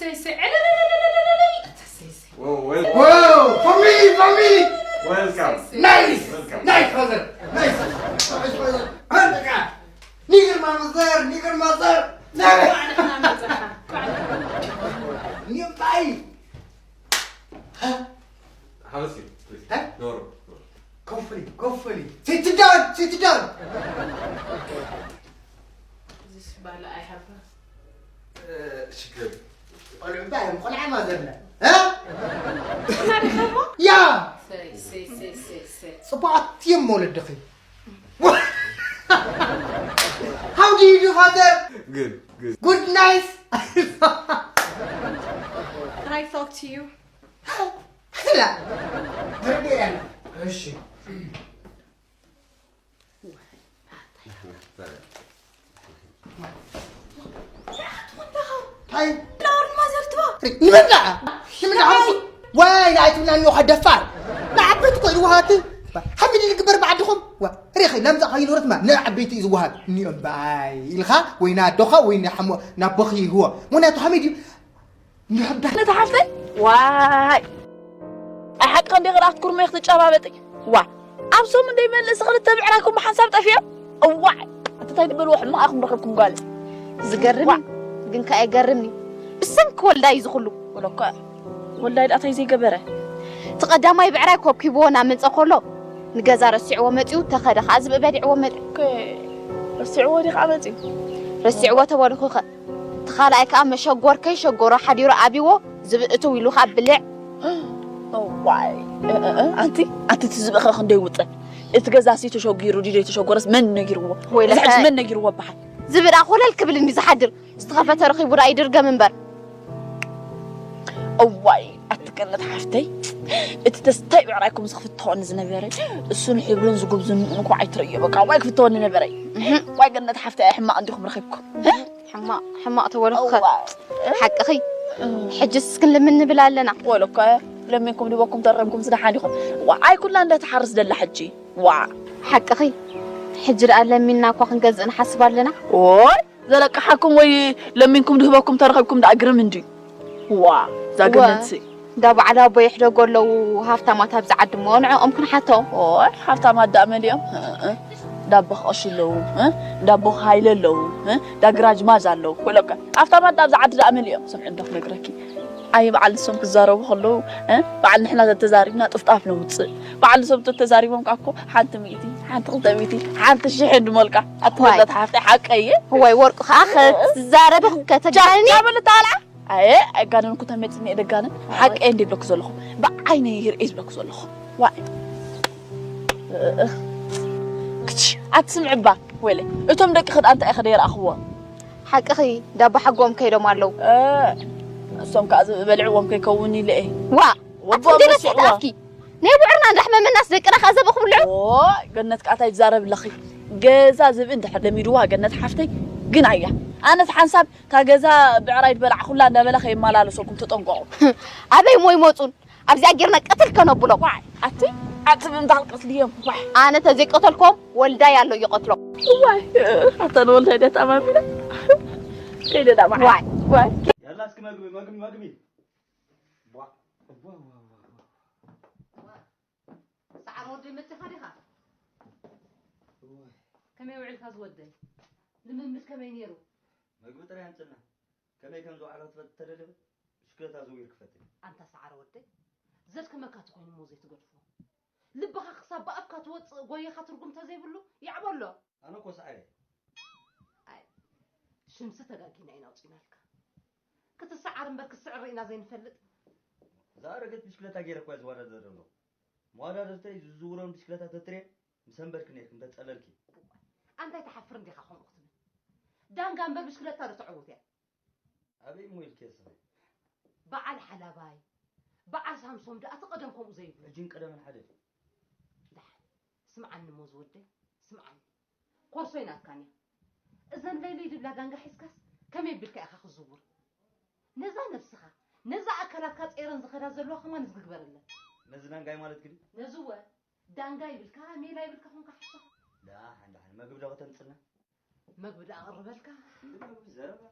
ሰይ፣ ሰይ፣ ዕልልልልልልልል። ሰይ፣ ሰይ። Wow, welcome. Wow, family, family. Welcome. Nice, Welcome. nice father, nice. Niger mother, niger mother. እንኳዕ ደህና መጻኻ። እንኳዕ ደህና መጻኻ። New bye. Have a seat, please. Huh? No, no, no. Coffee, coffee. Sit down, sit down. እዚስ ባለ ኣይሃባ። Uh, ሽግር ቆልዑ እንታይ እዮም ቆልዓ ማዘርና? እ? ታሪኸሞ ያ ሰይ ሰይ ሰይ ሰይ ሰይ ጽቡቓት እዮም መውለድኺ። How do you do, father? Good, good. Good night. Can I talk to you? ስላ ተረዲእና። እሺ። ታይ ዳውን ማዘር ትባ ንመን ደኣ? ንመን ደኣ? ወይ ንኣይ ትብላኒ እኳ ደፋር። ንዓበይቲ እኮ እዩ ዝወሃብ። ሓሚድ ዝግበር ብዓድኹም። ዋ፣ ሪኺ ለምጻ ከይኖረት ማ ንዓበይቲ እዩ ዝወሃብ። እኒኦም ባይ ኢልኻ ወይ ናዶኻ ወይ ንሓሞ ናቦኺ ይህቦ። ምኽንያቱ ሓሚድ እዩ። ንሕዳ ነታ ሓፍተይ ዋይ ኣይ ሓቂ እንደ ቅርኣት ኩርመ ክትጨባበጢ ዋ ኣብ ሰሙን ደይ መልእስ ክልተ ብዕራይኩም ብሓንሳብ ጠፊኦም እዋዕ ኣትታይ ዝበልዎ ሕማቕ ኣኹም ረኸብኩም ጓል ዝገርም እዩ፣ ግን ከኣ ይገርምኒ። ብሰንኪ ወልዳይ እዩ ዝኹሉ። ወለኳ ወልዳይ ዳእታይ ዘይገበረ እቲ ቀዳማይ ብዕራይ ኮብኪብዎ ናብ ምንጸ ከሎ ንገዛ ረሲዕዎ መጺኡ፣ ተኸደ ከኣ ዝብኢ በሊዕዎ መጺኡ። ረሲዕዎ ዲ ከዓ መፂኡ ረሲዕዎ ተበልኹኸ። እቲ ካልኣይ ከኣ መሸጎር ከይሸጎሮ ሓዲሩ ኣብይዎ፣ ዝብኢ እትው ኢሉ ከኣ ብልዕ። ዋይ ኣንቲ ኣንቲ እቲ ዝብኢ ኸ ክንደይ ውፀ እቲ ገዛ ሲ ተሸጊሩ ድዩ ዘይተሸጎረስ መን ነጊርዎ ወይለኸ። እዚ ሕጂ መን ነጊርዎ በሓል ዝብኢ ደኣ ኮለል ክብል እንዲ ዝሓድር፣ ዝተኸፈተ ረኺቡ ደኣ ይድርገም እምበር። እዋይ ኣቲ ገነት ሓፍተይ እቲ ተስታይ ብዕራይኩም ዝክፍተወኒ ዝነበረ እሱን ሕብሩን ዝጉብዝን እንኳ ኣይትረዮ በቃ ዋይ ክፍተወኒ ነበረ ዋይ ገነት ሓፍተይ ሕማቕ እንዲኹም ረኺብኩም ሕማቕ ሕማቕ ተበልኹኸ። እዋይ ሓቅኺ። ሕጅስ እስክንልምን ንብል ኣለና። ወለኳ ለሚንኩም ድበኩም ተረብኩም ዝደሓን ይኹም ዋይ ኩላ እንዳተሓርስ ደላ ሕጂ ዋ ሓቅኺ። ሕጂ ደኣ ለሚንና እኳ ክንገዝእ ንሓስብ ኣለና። ኦይ ዘለቅሓኩም ወይ ለሚንኩም ድህበኩም ተረኸብኩም ደኣ ግርም እንድዩ ዋ እዛ ገነትሲ እንዳ በዓል ኣቦ ይሕደጎ ኣለዉ። ሃፍታማት ኣብዚ ዓዲ እሞ ንዕኦም ክንሓቶም። ኦይ ሃፍታማት ደኣ መሊኦም እ፣ እ፣ እንዳቦ ክቐሹ ኣለዉ እ፣ እንዳቦ ሃይለ ኣለዉ እ፣ እንዳ ግራጅ ማዝ ኣለዉ ወለካ ሃፍታማት ደኣ ኣብዚ ዓዲ ደኣ መሊኦም ስምዒ እንዶ ክነግረኪ ኣይ በዓል ንሶም ክዛረቡ ከለዉ እ፣ በዓል ንሕና ተተዛሪብና ጥፍጣፍ ነውፅእ በዓል ንሶም ተተዛሪቦም ከዓ እኮ ሓንቲ ሚእቲ ሓንቲ ክልተ ሚእቲ ሓንቲ ሽሕ እንድመልካ ኣትወለት ሓፍተይ ሓቀየ ወይ ወርቁ ከዓ ክትዛረቢ ከተጋኒ ጃበለ ተቃልዓ ኣየ ኣይጋነንኩ ተመፅኒ እየ ደጋነን ሓቀየ እንደ ይብለኩ ዘለኹ ብዓይነ ይርእይ ዝብለኩ ዘለኹ ዋይ ክች ኣትስምዕባ ወለ እቶም ደቂ ክዳንታ ኢኸ ደይረኣኽዎ ሓቅኺ ዳባ ሓጎም ከይዶም ኣለዉ እሶም ከዓ ዝበልዕዎም ከይከውን ኢለ እየ ዋ ወቦም ኣትንዴለ ረሲዕዎ። ስሕታፍኪ ናይ ብዕርና እንዳሕመመናስ ደቅና ከኣ ዘበ ክብልዑ ኦይ ገነት ከዓ እንታይ ትዛረብ ኣለኺ ገዛ ዝብኢ እንድሕር ለሚድዋ ገነት ሓፍተይ ግን ኣያ ኣነስ ሓንሳብ እታ ገዛ ብዕራይ ድበላዕኩላ እንዳበለ ከይመላለሰኩም ተጠንቀቑ ኣበይ ሞ ይመፁን ኣብዚኣ ጌርና ቀትል ከነብሎም ዋይ ኣቲ ኣቲ ብምንታ ክትቀትልዮም ዋይ ኣነ ተዘይቀተልኮም ወልዳይ ኣሎ ይቐትሎ ዋይ ኣታ ንወልዳይ ደት ኣማሚና ከይደዳ መሓ ዋይ ዋይ ያላ እስኪ መግቢ መግቢ መግቢ ቧ፣ ቧ፣ ቧ፣ ቧ፣ ቧ። ሰዓር ወደይ መጺኻ ዲኻ? ከመይ ውዒልካ ዝወደይ? ልምምድ ከመይ ነይሩ? መግቢ ጥራይ ኣምፅና ከመይ ከም ዝውዓሎ ክትፈልጥ ተደለበ ብሽክለታ ዝውይር ክፈትል ኣንታ ሰዓር ወደይ ዘድክመካ ተኾይኑ እሞ ዘይትገድፎ። ልብኻ ክሳብ ብኣፍካ ትወፅእ ጎይኻ ትርጉም ተዘይብሉ ይዕበሎ። ኣነ እኮ ሰዓረ ኣይ ሽምሲ ተጋጊና ኢና ኣውፂናልካ። ክትሰዓር እምበር ክትስዕር ርኢና ዘይንፈልጥ። ዝኣረገት ብሽክለታ ገይረ እኳ ዝወዳደር ዘሎ መወዳደርተይ ዝዝውሮን ብሽክለታ ተትሬ ምስ ኣንበርክ ነይርክ እንተፀለልኪ ኣንታይ ትሓፍር እንዲኻ ከምኡ ክትብል? ዳንጋ እምበር ብሽክለታ ዶ ትዕውት እያ? ኣበይ እሞ ኢልኪ ስኺ በዓል ሓላባይ በዓል ሳምሶም ደኣ እቲ ቀደም ከምኡ ዘይብሉ። ሕጂን ቀደምን ሓደ ድዩ? ደሓን ስምዓኒ እሞ ዝወደይ ስምዓኒ። ኮርሶይ ናትካን እያ። እዘን ለይለይ ዝብላ ዳንጋ ሒዝካስ ከመይ ቢልካ ኢኻ ክዝውር? ነዛ ነብስኻ ነዛ ኣካላትካ ጸይረን ዝኸዳ ዘለዋ ከማን ዝግበረለን። ነዚ ናንጋይ ማለት ግዲ ነዚ ወ ዳንጋ ይብልካ ሜላ ይብልካ ኮንካ ሓሳኻ። ደኣ ሓንዳ ሓን መግቢ ዶ ከተምፅና መግቢ ደኣ ኣቕርበልካ። እንዲ መግቢ ዘረባ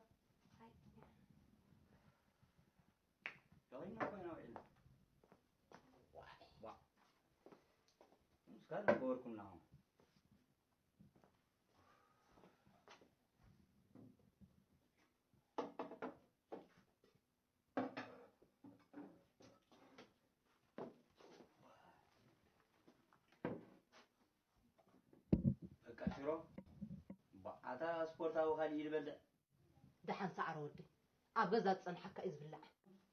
ነበርኩም ናሁ። በቃ ሽሮ፣ በዓታ ስፖርታዊ ካልእ ይበልዕ። ደሓን ሰዓረ ወደይ፣ ኣብ ገዛ ዝጸንሓካ እዩ ዝብላዕ።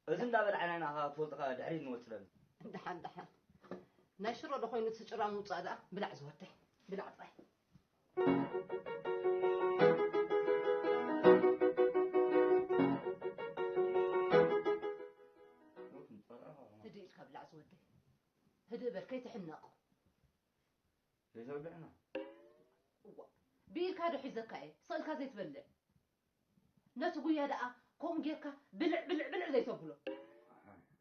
እዚ እንዳበላዕና ኢና፣ ካብ ትፈልጥኻ ድሕሪት ንወጽለሉ። ደሓን፣ ደሓን። ናይ ሽሮ ዶ ኮይኑ እቲ ጭራ ምውጻእ ደኣ? ብላዕ ዝወደይ፣ ብላዕ ጥራይ። ህድእ ኢልካ ብላዕ ዝወደይ። ህድእ በል፣ ከይትሕነቕ። ዘይተበልዕና። እዋ፣ ብኢድካ ዶ ሒዘካ እየ፣ ስቕ ኢልካ ዘይትበልዕ? ነቲ ጉያ ደኣ ከምኡ ጌርካ ብልዕ፣ ብልዕ፣ ብልዕ ዘይተብሎ።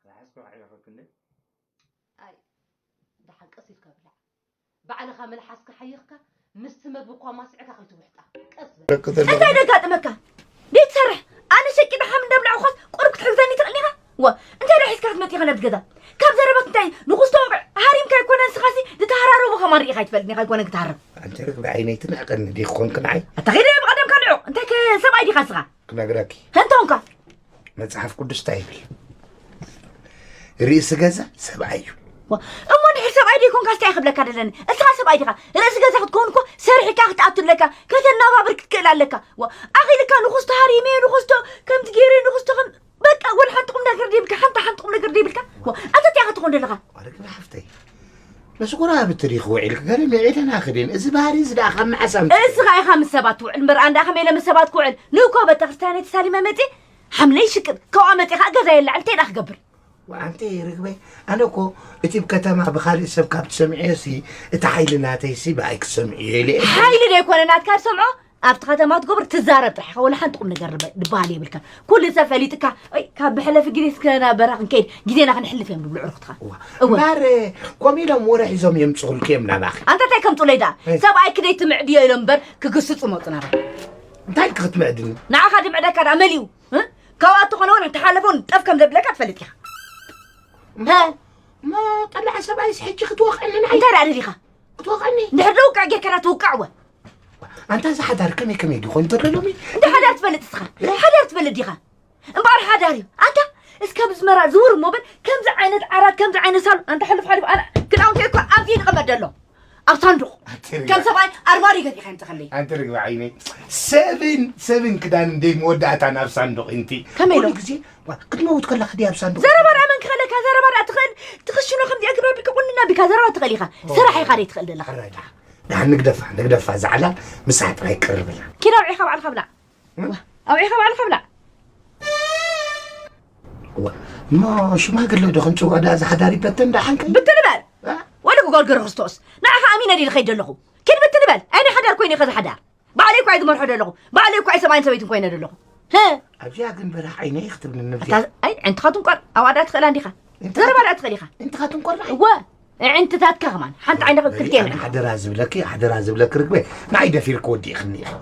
ዝሓዝኩ ኣይረኸብክ እንዴ? ኣይ፣ ደሓን ቀስ ኢልካ ብላዕ። ባዕልኻ መልሓስካ ሓይኽካ፣ ምስቲ መግቢ እኳ ማስዕካ ከይትውሕጣ። ቀስ በል። ደቂ ተጋሩ። እንታይ ደጋጥመካ? ዘይትሰርሕ? ኣነ ሸቂጠ ሓም እንዳብላዕኳስ ቁሩብ ክትሕግዘኒ ትኽእል ኢኻ? ዋ፣ እንታይ ዶ ሒዝካ ክትመጽእ ኢኻ ናብዚ ገዛ? ካብ ዘረባክ እንታይ ንኹስቶ ወግዒ ሃሪምካ ኣይኮነ፣ ንስኻሲ ዝተሃራረቡ ከማን ርኢኻ ኣይትፈልጥን ኢኻ፣ ኣይኮነን ክትሃርም። ኣንቲ ርግቢ ዓይነይ ትንዕቀኒ ዲኺ ኮንክ ንዓይ? ኣታ ኸይደ ብቐደምካ ንዑቕ፣ እንታይ ከ ሰብኣይ ዲኻ ንስኻ? ክነግረኪ። እንተ ኾንካ? መጽሓፍ ቅዱስ እንታይ ይብል? ርእሲ ገዛ ሰብኣይ እዩ። ዋ፣ እሞ እንድሕር ሰብኣይ ደይኮንካ እንታይ ክብለካ ደለኒ? እስኻ ሰብኣይ ዲኻ? ርእሲ ገዛ ክትከውን እኮ ሰሪሕካ ክትኣቱ ኣለካ፣ ከተናባብር ክትክእል ኣለካ። ዋ፣ ኣኺልካ ንኹስቶ ሃሪመ፣ ንኹስቶ ከምዚ ገይረ፣ ንኹስቶ ከም በቃ፣ ወላ ሓንቲ ቁም ነገር ዘይብልካ፣ ሓንቲ፣ ሓንቲ ቁም ነገር ዘይብልካ። ዋ፣ ኣንተ እንታይ ኢኻ ትኾን ዘለኻ? ዋ፣ ርግቢ ሓፍተይ፣ ምስ ጎረባብቲ ዲኺ ውዒልኪ? ገለ ንዒደን ኣኽድን። እዚ ባህሪ እዚ ደኣ ካብ መዓስ ኣምጺእክዮ? እስኻ ኢኻ ምስ ሰባት ትውዕል እምበር፣ ኣነ ደኣ ከመይ ኢለ ምስ ሰባት ክውዕል? ንእኮ ቤተክርስትያነይ ተሳሊመ መጺእ፣ ሓምለይ ሽቅጥ፣ ካብኣ መጺእ ኸኣ ገዛ የላዕል፣ እንታይ ደኣ ክገብር? ዋ፣ ኣንቲ ርግበይ፣ ኣነ እኮ እቲ ብ ከተማ ብኻልእ ሰብ ካብ ትሰምዕዮሲ፣ እቲ ሓይሊ ናተይሲ ብኣይ ክትሰምዕዮ ኢለ እየ። ሓይሊ ደይኮነ ናትካ ዝሰምዖ፣ ኣብቲ ከተማ ትገብር ትዛረብ ጥራሕ ኢኻ፣ ወላ ሓንቲ ቁም ነገር ድበ-፣ ድበሃል የብልካን። ኩሉ ሰብ ፈሊጥካ፣ ኦይ፣ ካብ ብሕለፊ ግዜ እስከ ናብ በረኻ ክንከይድ፣ ግዜና ከነሕልፍ እዮም ዝብሉ ኣዕሩኽትኻ። እዋ። እወ። እምበር፣ ከምኡ ኢሎም ወረ ሒዞም የምጽኡልኪ እዮም ናባኺ። ኣንታ እንታይ ከምጽኡለይ ደኣ? እይ። ሰብኣይኪ ደይትምዕድዮ ኢሎም እምበር ክግስጹ መጹ ናባይ። እንታይ ኢልኪ ክትምዕድኒ? ንዓኻ ድምዕደካ ደኣ መሊኡ፣ እ? ካብኣ እተኾነ እውን እንተሓለፈ እውን ጠፍ ከም ዘብለካ ትፈልጥ ኢኻ። እሞ፣ ሀ? እሞ ጠላዕ ሰብኣይስ ሕጂ ክትወቕዐኒ ንዓይ? እንታይ ደኣ ደሊኻ? ክትወቕዐኒ? እንድሕር ደውቅዕ ጌርካ ደኣ ትውቃዕ እወ። ኣንታ እዚ ሓዳር ከመይ ከመይ ድዩ ኮይኑ ዘሎ ሎሚ? እንተ ሓዳር ትፈልጥ እስኻ? እ? ሓዳር ትፈልጥ ዲኻ? እምበኣር ሓዳር እዩ። ኣንታ እስከ ብዝመራ ዝውር እሞ በል፣ ከምዚ ዓይነት ዓራት፣ ከምዚ ዓይነት ሳሎን፣ ኣንታ ሕሉፍ ሓሊፉ ኣነ ክዳውንተይ እኮ ኣብዚ ይቕመጥ ዘሎ። ኣብ ሳንዱቕ። ኣቲ ርግባ። ከም ሰብኣይ ኣርማድዮ ገዚእካ የምጽኸለይ። ኣንቲ ርግባ ዓይነይ። ሰብን፣ ሰብን ክዳን እንደይ መወዳእታ ናብ ሳንዱቕ እንቲ። ከመይ ኢሉ? ኩሉ ግዜ ዋ፣ ክትመውት ከለኻ ድያ ኣብ ሳንዱቕ? ዘረባ ደኣ መን ክኸለካ? ዘረባ ደኣ ትኽእል፣ ትኽሽኖ ከምዚኣ ግበር ቢካ፣ ቁንና ቢካ፣ ዘረባ ትኽእል ኢኻ። ኦ። ስራሕ ኢኻ ደይ ትኽእል ዘለኻ። ሕራይ ደኣ። ደሓን ንግደፋ፣ ንግደፋ፣ እዛ ዓላል ምሳሕ ጥራይ ቅርብላ። ኪድ ኣውዒኻ ባዕልኻ ብላዕ። እም? ዋ፣ ኣውዒኻ ባዕልኻ ብላዕ። ዋ፣ እሞ ሽማግለ ዶ ክንጽውዖ ደኣ፣ እዛ ሓዳር ይበተን ደኣ ሓንከይ? ብትን በል። እ? ወልኩ ጎልገረ ክርስቶስ። ንዓኻ ኣሚነ ድየ ዝኸይድ ዘለኹ? ኪድ ብትን በል። ኣይ ናይ ሓዳር ኮይኑ ኢኻ፣ እዛ ሓዳር። ባዕለይ እኳ እየ ዝመርሖ ዘለኹ። ባዕለይ እኳ እየ ሰብኣይን ሰበይትን ኮይነ ዘለኹ። ህ! ኣብዚኣ ግን በራሕ ዓይነይ ክትብልኒ ኣብዚኣ። ኣታ-፣ ኣይ፣ ዕንትኻ ትንቆር፣ ኣብኣ ደኣ ትኽእላ እንዲኻ። እንታይ? ዘረባ ደኣ ትኽእል ኢኻ። ዕንትኻ ትንቆር ንዓይ? እወ፣ ዕንትታትካ ከማን። ሓንቲ ዓይንኻ በሊ፣ ክልቲኤን ኣነ ዕንትኻ። ሓደራ ዝብለኪ፣ ሓደራ ዝብለኪ ርግበ፣ ንዓይ ደፊርኪ ወዲእኽኒ ኢኺ።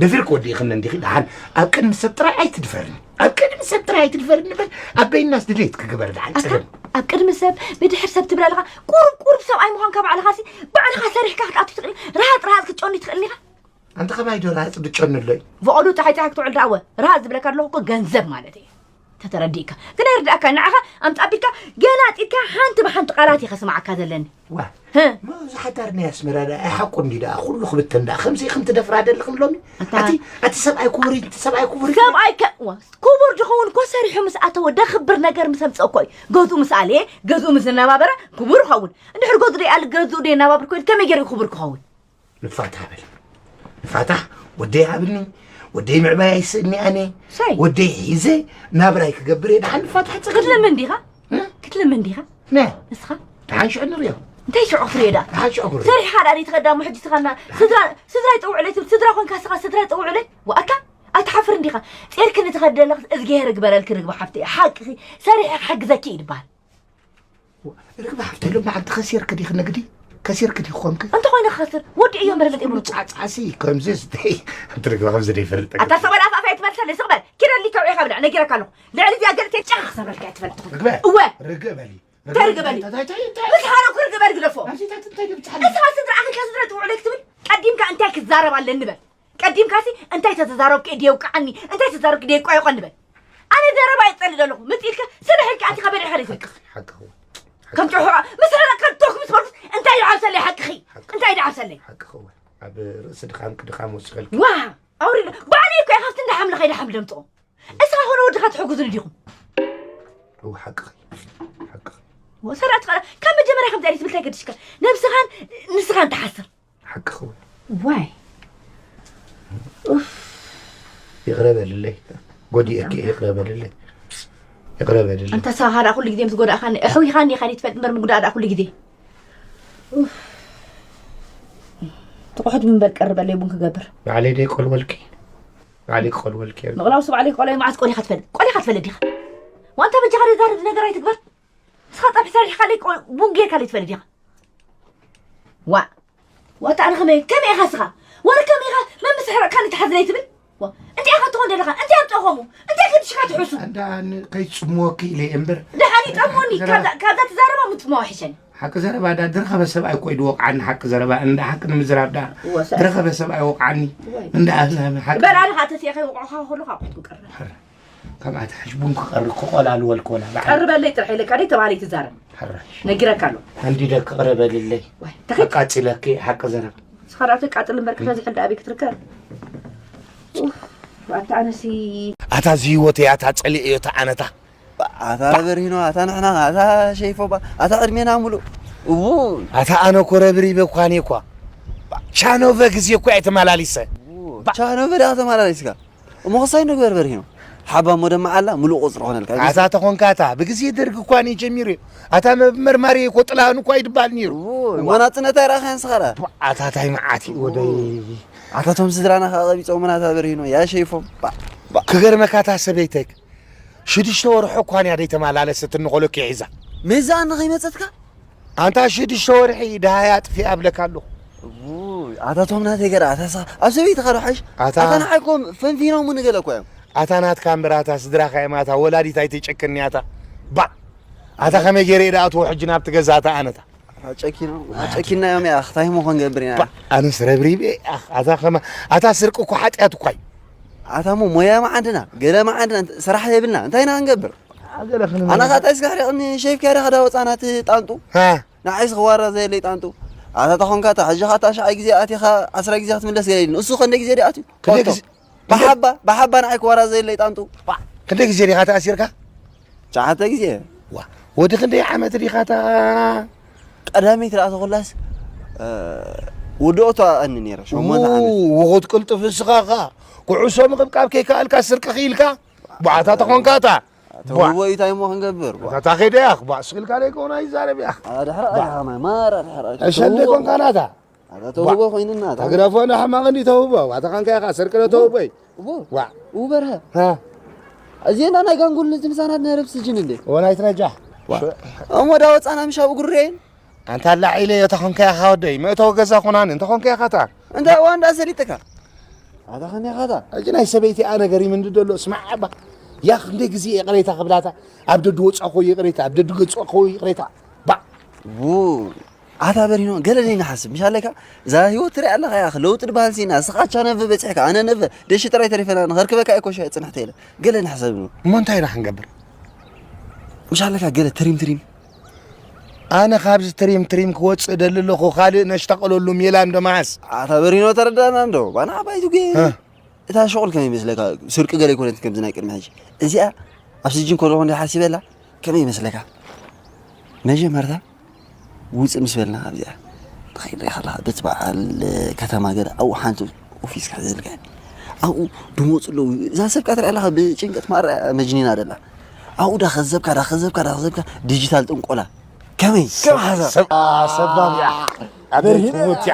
ደፊርኪ ወዲእኽኒ እንዲኺ፣ ደሓን ኣብ ቅድሚ ሰብ ጥራይ ኣይትድፈርኒ። ኣብ ቅድሚ ሰብ ጥራይ ኣይትድፈርኒ እምበር፣ ኣብ በይናስ ድሌትኪ ግበሪ ደሓን ኣታ፣ ጽገም። ኣብ ቅድሚ ሰብ፣ ብድሕር ሰብ ትብል ኣለኻ። ቁሩብ፣ ቁሩብ ሰብኣይ ምዃንካ ባዕልኻሲ፣ ባዕልኻ ሰሪሕካ ክትኣቱ ትኽእል፣ ረሃጥ፣ ረሃጥ ክትጨኑ ትኽእል ኢኻ። ኣንታ ኸማይ ዶ ራሃጽ ድጨኑለይ? ፈቐዱ ጸሓይ ጸሓይ ክትውዕል ደኣ እወ። ራሃጽ ዝብለካ ኣለኹ እኮ ገንዘብ ማለት እዩ። ተተረዲእካ። ግን ኣይርድኣካ፣ ንዓኻ ኣምጻ ኣቢልካ ገላጢካ ሓንቲ ብሓንቲ ቃላት እየ ከስምዓካ ዘለኒ። ዋ። ህ። ማ እዚ ሓዳር ናይ ኣስመራ ደኣ ኣይሓቁ እንዲ ደኣ ኩሉ ክብተን ደኣ ከምዚ ኢኽን ትደፍራ ደለኽን ሎሚ? ኣታ ኣቲ፣ ኣቲ ሰብኣይ ክቡር እዩ፣ እቲ ሰብኣይ ክቡር እዩ። ሰብኣይ ከ-፣ ዋ፣ ክቡር ዝኸውን እኮ ሰሪሑ ምስ ኣተወ ደኽብር ነገር ምስ ኣምጽአ እኮ እዩ። ገዝኡ ምስ ኣልየ፣ ገዝኡ ምስ ኣነባበረ ክቡር ይኸውን። እንድሕር ገዝኡ ደይኣሊ፣ ገዝኡ ደየነባብር ኮይኑ ከመይ ገይሩ እዩ ክቡር ክኸውን? ንፋታሕ በል። ንፋታሕ፣ ወደይ ሃብኒ፣ ወደይ ምዕባይ ኣይስእኒ ኣነ፣ ሳይ። ወደይ ሒዘ ናብራይ ክገብር እየ። ደሓን ንፋታሕ ጽገም። ክትልምን ዲኻ? እ? ክትልምን ዲኻ? ነ? ንስኻ? ደሓን ሽዑ ንርእዮ። እንታይ ሽዑ ክትርእዮ ደኣ? ደሓን ሽዑ ክርእዮ። ሰሪሕኻ ደኣ ዘይትኸዳ እሞ ሕጂ ስኻ እና ስድራ፣ ስድራ ይጸውዑለይ ትብል፣ ስድራ ኮንካ ስኻ ስድራ ይጸውዑለይ? ወኣካ? ኣይትሓፍርን ዲኻ? ጼርክኒ ትኸዲ ዘለኽስ እዝግሄር ይግበረልኪ ርግቢ ሓፍተይ። ሓቅኺ፣ ሰሪሐ ክሕግዘኪ እዩ ዝበሃል። ርግቢ ሓፍተይ፣ ሎሚ መዓልቲ ከሲርኪ ዲኺ ንግዲ? ከሲርኪ ዲኺ ኮንኪ? እንተኾይነ ክኸስር፣ ወዲ እዮም በለለጥ ይብሉ። ጻዕጻዕሲ፣ ከምዚ ስተይ፣ ትርግቢ ከምዚ ደይፈልጥ። ኣታ ሰበል ኣፍ ኣፍ ኣይትመልሰለይ፣ ስቕ በል። ኪድ ኣሊካ ውዒኻ ብላዕ፣ ነጊረካ ኣለኹ። ልዕሊ እዚኣ ገለ ተጫኻ ክሰብረልካ እየ ትፈልጥ። ርግበ፣ እወ። ርግእ በሊ። እንታይ ርግበኒ? እንታይ እንታይ እንታይ እንታይ? ምስ ሓረኩ ርግበ ግደፎ። ኣዚታት እንታይ ድብጽሓኒ? እስኻ ስድራ ኣኺልካ ስድራ ትውዕሎ ክትብል ቀዲምካ እንታይ ክዛረብ ኣለኒ በል። ቀዲምካሲ እንታይ ተተዛረብኩ እየ ድየውቃዓኒ፣ እንታይ ተዛረብኩ ድየውቃ ይቆኒ በል። ኣነ ዘረባ ይጸልእ ዘለኹ። ምጽኢልካ ስለ ሕልካ ኣቲኻ በል ኢኻ ሪስክ። ሓቅኺ፣ ሓቅኺ። ከም ጭሑራ ምስ ሓረካ ቶክ ምስ በልኩስ እንታይ ይዓብሰለይ ሓቅኺ? ሓቅኺ። እንታይ ይዓብሰለይ? ሓቅኺ እወ። ኣብ ርእሲ ድኻምኪ ድኻም ወሲኸልኪ። ዋ! ኣውሪድ ባዕለይ እኮ እየ ካብቲ እንዳ ሓምለ ከይደ ሓምለ ደምጽኦ። እስኻ ኾነ ወድኻ ትሕግዙኒ ዲኹም? እው ሓቅኺ። ሓቅኺ። ወሰራት ኸ ካብ መጀመርያ ከምዚ ኣይነት ትብል እንታይ ገድሽካ? ነብስኻን ንስኻን ትሓስር። ሓቅኺ እወ። ዋይ። ይቕረ በልለይ። ጎዲኤኪ እየ፣ ይቕረ በልለይ። ይቕረ በልለይ። ኣንታ ሳኻ ደኣ ኩሉ ግዜ ምስ ጎዳእኻኒ፣ ኣሕዊኻኒ ኢኻ ዘይትፈልጥ እምበር ምጉዳእ ደኣ ኩሉ ግዜ። ኡፍ። ትቑሑት ምንበር ቀርበለይ ቡን ክገብር። ባዕለይ ደይ ቆልወልኪ። ባዕለይ ክቆልወልኪ እየ። ምቕላውሲ ባዕለይ ክቆልወ መዓስ ቆሊኻ ትፈልጥ? ቆሊኻ ትፈልጥ ዲኻ? ዋንታ በጃኻ ደይ ዛረብ ነገር ኣይትግበር። ንስኻ ጸብሒ ሰሪሕካለይ ቆ-፣ ቡን ጌርካለይ ትፈልጥ ዲኻ? ዋእ። ዋታ ኣነ ከመይ፣ ከመይ ኢኻ እስኻ? ወረ ከመይ ኢኻ? መን ምስ ሕረቕካኒ ትሓዝለይ ትብል? ዋ፣ እንታይ ኢኻ ትኾን ዘለኻ? እንታይ ኣምጽኦ ከምኡ? እንታይ ገድሽካ ትሕሱ? እንዳ ን-፣ ከይጽምወኪ ኢለ እየ እምበር። ደሓን ይጠምወኒ። ዘረባ ካብዛ፣ ካብዛ ትዛረባ ምጽምዋ ይሕሸኒ። ሓቂ ዘረባ ዳ ድረኸበ ሰብኣይ እኮ እዩ ዝወቕዓኒ። ሓቂ ዘረባ እንዳ ሓቂ ንምዝራብ ዳ እወ፣ ሰ- ድረኸበ ሰብኣይ ይወቕዓኒ። እወ። እንዳ ሓቂ በል ኣነ ኸኣ ተሲኤ ከይወቕዑኻ ከለኹ ኣቑሑት ክቀርብ። ሕረ። ካብ ኣታ ሕጂ ቡን ክቐርብ ክቆላልወልክ ወላ በዓል። ቀርበለይ ጥራሕ ኢለካ ደይ ተባሃለይ ትዛረብ። ሕራሽ። ነጊረካ ኣሎ። ኣንዲደ ክቕረበልለይ። ዋይ፣ ተኸድ። ኣቃጺለኪ ሓቂ ዘረባ። ንስኻ ደኣ ተቃጽል እምበር ክፈዝሕ እንዳ ኣበይ ክትርከብ? ኡፍ፣ ኣታ ኣነሲ። ኣታ እዚ ህይወተይ ኣታ ጸሊኤዮ እታ ኣነታ። ኣታ በርሂኖ፣ ኣታ ንሕና፣ ኣታ ሸይፎ፣ ኣታ ዕድሜና ሙሉእ። እዉ። ኣታ ኣነ እኮ ረብሪበ እኳ እኔ እኳ። ቻኖቨ ግዜ እኮ እየ ተመላሊሰ። እዉ፣ ቻኖቨ ደኣ ተመላሊስካ? እሞ ክሳይ ንግበር በርሂኖ። ሓባ እሞ ደማ ዓላ ሙሉእ ቁጽሪ ኾነልካ። ኣታ ተኾንካ ኣታ ብግዜ ደርግ እኳ እኔ ጀሚሩ እየ። ኣታ መ-፣ መርማሪ እኮ ጥላሁን እኳ ይድባል ነይሩ። እዎ፣ እሞ ናጽነት ኣይረኣኻን ንስኻ ደኣ? ኣታ ታይ መዓት እዩ ወደይ። ኣታ ቶም ስድራና ከኣ ቀቢጾምና ኣታ በርሂኖ፣ ያ ሸይፎም። ባ፣ ባ። ክገርመካ እታ ሰበይተይ ሽዱሽተ ወርሑ እኳ እያ ደይተመላለሰት እንኾለኪ ሒዛ። መዛ ንኸይመጸትካ? ኣንታ ሽዱሽተ ወርሒ ደሃይ ኣጥፊኣ እብለካ ኣለኹ። ውይ፣ ኣታ ቶም ናተይ ገርኣ፣ ኣታ ሳ-፣ ኣብ ሰበይትኻ ዶ ሓይሽ? ኣታ ኣታ ንዓይ እኮ ፈንፊኖም ንገለ እኮ እዮም። ኣታ ናትካ እምበር ኣታ ስድራኻ እዮም፣ ኣታ ወላዲት ኣይትጨክን እያ ኣታ። ባእ! ኣታ ከመይ ገይረ እየ ደኣ ኣትዎ ሕጂ ናብቲ ገዛ ኣታ ኣነታ? ኣጨኪኖም፣ ኣጨኪናዮም እያ፣ ታይ እሞ ክንገብር ኢና? ባእ! ኣነስ ረብሪበ፣ ኣኽ፣ ኣታ ከማ-፣ ኣታ ስርቂ እኮ ሓጢኣት እኳ እዩ። ኣታ እሞ ሞያ መዓንድና፣ ገለ መዓንድና፣ ስራሕ የብልና፣ እንታይ ኢና ክንገብር? ኣገለ ክንመ- ኣነ ኻታ እስከ ሕሪቕኒ ሸይፍካ ዲኻ ዳ ወፃና እቲ ጣንጡ? ሃ? ንዓይስ ክዋራ ዘየለይ ጣንጡ። ኣታ ተኾንካ እታ ሕጂ ኻታ ሸዓይ ግዜ ኣቲኻ ዓስራ ግዜ ክትምለስ ገለ ኢሉኒ። እሱ ኸንደይ ግዜ ድዩ ኣትዩ? ክንደይ ቆቶ። ግዜ? ብሓባ፣ ብሓባ ንዓይ ክዋራ ዘየለይ ጣንጡ። ክንደይ ግዜ ዲኻ ተኣሲርካ? ሸዓተ ግዜ። ዋ፣ ወዲ ክንደይ ዓመት ዲኻ እታ? ቀዳመይቲ ደኣ ተኾላስ፣ እ፣ ወዲ ኦቶ ኣኒ ነይረ፣ ሸሞንተ ዓመት። ው-፣ ውኹት ቅልጥፍ እስኻ ኸኣ ኩዕሶ ምቕብቃብ ከይከኣልካ ስርቂ ኽኢልካ? ቧ፣ ኣታ ተኾንካ እታ። ተውህቦ እዩ፣ እንታይ እሞ ክንገብር? ቧ። ኣታ ከይደ ያኽ፣ ቧ፣ ስቕ ኢልካ ደይኮን ኣይዛረብ ያኽ። ኣታ ድሕሪ ቧ። ኣያ ኸማይ፣ ማራ ድሕሪ ኣያ። ዕሸል ተውህቦ። ደይኮንካ ናታ። ኣታ ተውህቦ ቧ። ኮይንና፣ ኣታ ተግረፎ እንዳ ሕማቕ እንዲ ተውህቦ። ኣታ ኻንካ ኢኻ፣ ስርቂ ዶ ተውህቦ እዩ? እዎ። ቧ። እዎ በርሀ። ሃ። እዚ እንዳ ናይ ጋንጉል ዝምሳናት ነረብ ስጅን እንዴ? እዎ ናይ ትነጃሕ። ቧ። እሞ ዳ ወፃና ምሻ ብጉሬን? ኣንታ ላዒለ እዮ፣ ተኾንካ ኢኻ ወደይ፣ መእተዊ ገዛ ኹናኒ፣ እንተኾንካ ኢኻ እታ። እንታይ እዋ እንዳ ሰሊጥካ? ኣታ ኸን ኢኻ እታ። ሕጂ ናይ ሰበይቲ ኣነ ገሪምኒ ደሎ፣ ስማዕ ኣባ። ያ ክንደይ ግዜ ይቕሬታ ክብላታ፣ ኣብ ደድ ወጻእኮ ይቕሬታ፣ ኣብ ደድ ገጻእኮ ይቕሬታ። ባ። ው፣ ኣታ በሪኖ፣ ገለ ደይ ንሓስብ፣ ምሽ ኣለካ፣ እዛ ህይወት ትሪኣ ኣለኻ፣ ያኽ፣ ለውጢ ድበሃል ሲና፣ እስኻ ቻ ነቭ በጺሕካ፣ ኣነ ነቭ፣ ደሽ ጥራይ ተሪፈና፣ ንኸርክበካ እኮ ሻ ጽንሕተ ኢለ። ገለ ንሕሰብ ነው። እሞ እንታይ ኢና ክንገብር? ምሽ ኣለካ፣ ገለ ትሪም ትሪም። ኣነ ካብዚ ትሪም ትሪም ክወጽእ እደሊ ኣለኹ፣ ካልእ ነሽተቕለሉ ሜላ እንዶ መዓስ። ኣታ በሪኖ ተረዳእና እንዶ፣ ባና ዓባይቱ ጌ-፣ እ። እታ ሸቑል ከመይ ይመስለካ? ስርቂ ገለ ኣይኮነትን ከምዚ ናይ ቅድሚ ሕጂ። እዚኣ ኣብ ስጅን ከለኹ እንደ ሓሲበላ ከመይ ይመስለካ? መጀመርታ ውጽእ ምስ በልና ካብዚኣ ትኸይድ ኢኻ ኣለኻ። በቲ በዓል ከተማ ገለ ኣብኡ ሓንቲ ኦፊስ ክሕዘልካ እየ። ኣብኡ ድመጹ ኣለዉ። እዛ ሰብ ከኣ ትሪኣ ኣለኻ ብጭንቀት ማራ መጅኒና ደላ። ኣብኡ ዳኸዘብካ፣ ዳኸዘብካ፣ ዳኸዘብካ ዲጂታል ጥንቆላ። ከመይ? ከም ሓሳብ። ሰብ-፣ አ፣ ሰባብ እያ። ኣቤት ሙት እያ።